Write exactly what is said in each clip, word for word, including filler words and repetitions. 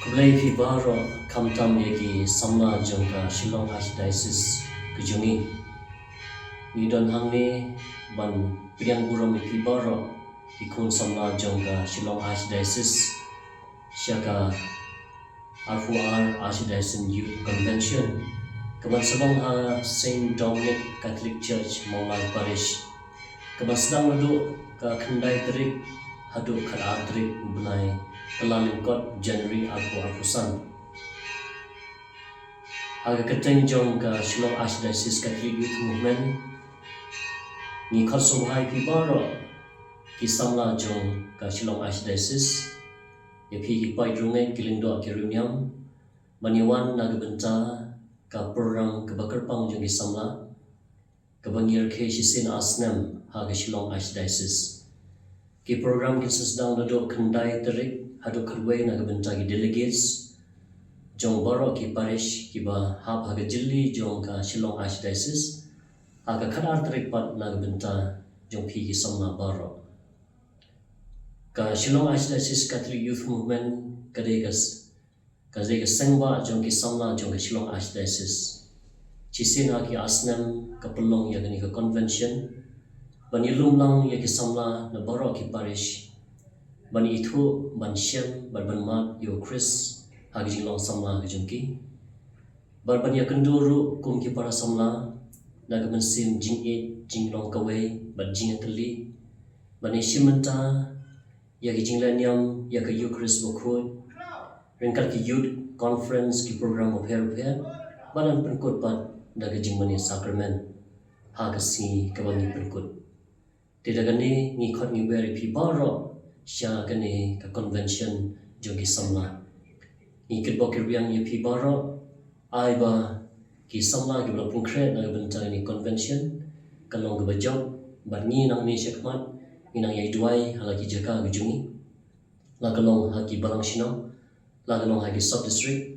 Khublei phi baroh, khamtam ïa ki samla jong ka Shillong Archdiocese ka jong ngi. Ngi don hangne ban pdiang burom ïa phi baroh, ki khun samla jong ka Shillong Archdiocese, sha ka arphew ar Archdiocesan Youth Convention, kaban sa long ha Saint Dominic Catholic Church, Mawlai Parish, kaban sdang naduh ka khyndai tarik haduh khatar tarik u bnai Kyllalyngkot, January arphew arphew san. Ha ka kyrteng jong ka Shillong Archdiocese Catholic Youth Movement, ngi khot sngewbha ïa phi baroh, ki samla jong ka Shillong Archdiocese, ïa phi ki paid rangeit, ki lyngdoh, ki riewniam, ban ïa wan na ka bynta ka program kaba kyrpang jong ki samla, kaba ngi rakhe shisien ar snem ha ka Shillong Archdiocese. Ki program kin sa sdang naduh khyndai tarik haduh khatwei na ka bynta ki delegates jong baroh ki parish kiba hap ha ka jylli jong ka Shillong Archdiocese, ha ka khatar tarik pat na ka bynta jong phi ki samla baroh. Ka Shillong Archdiocese Catholic Youth Movement ka dei ka s-, ka dei ka seng bah jong ki samla jong ka Shillong Archdiocese. Shisien ha ki ar snem ka pynlong ïa kane ka convention ban ïalum lang ïa ki samla na baroh ki parish, ban ithuh, ban shem, ban, ban mad ïa u Khrist ha ka jinglong samla ka jong ki. Bad ban ïakynduh ruh kum ki para samla na ka mynsiem jingïeit, jinglong kawei bad jingïatylli, ban ïashim bynta ïa ki jinglehniam ïa ka Eucharist bakhuid ryngkat ki youth conference, ki program bapher bapher, bad ban pynkut pat da ka jingmane sakramen ha ka sngi kaba ngi pynkut. Te da kane ngi khot ngi wer ïa phi baroh sha kane ka convention jong ki samla. Ngi kitbok kitrwiang ïa phi baroh, ai ba ki samla kiba la pynkhreh na ka bynta kane convention kan long kaba jop, bad ngi nangne shakhmat ngi nang ïai duwai ha la ki jaka ka jong ngi, la ka long ha ki balang shnong, la ka long ha ki sub district,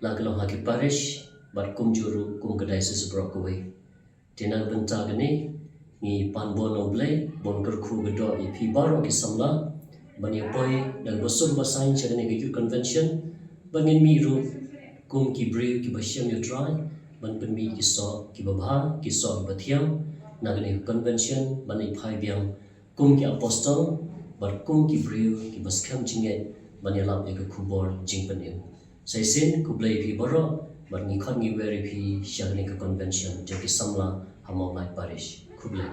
la ka long ha ki parish, bad kumjuh ruh kum ka diocese baroh kawei. Te na ka bynta kane ngi pan bor na U Blei, ban kyrkhu ka doh ïa phi baroh ki samla ban ïa poi da kaba suk ba saiñ sha kane ka youth convention, ban ngin mih ruh kum ki briew kiba shem ïa U Trai, ban pynmih ki soh kiba bha, ki soh kiba thiang na kane ka convention, ban ïa phai biang kum ki apostol bad kum ki briew kiba skhem jingngeit ban ïalap ïa ka khubor jingpynim. Sa shisien khublei ïa phi baroh, bad ngi khot ngi wer ïa phi sha kane ka convention jong ki samla ha Mawlai Parish. Khublei.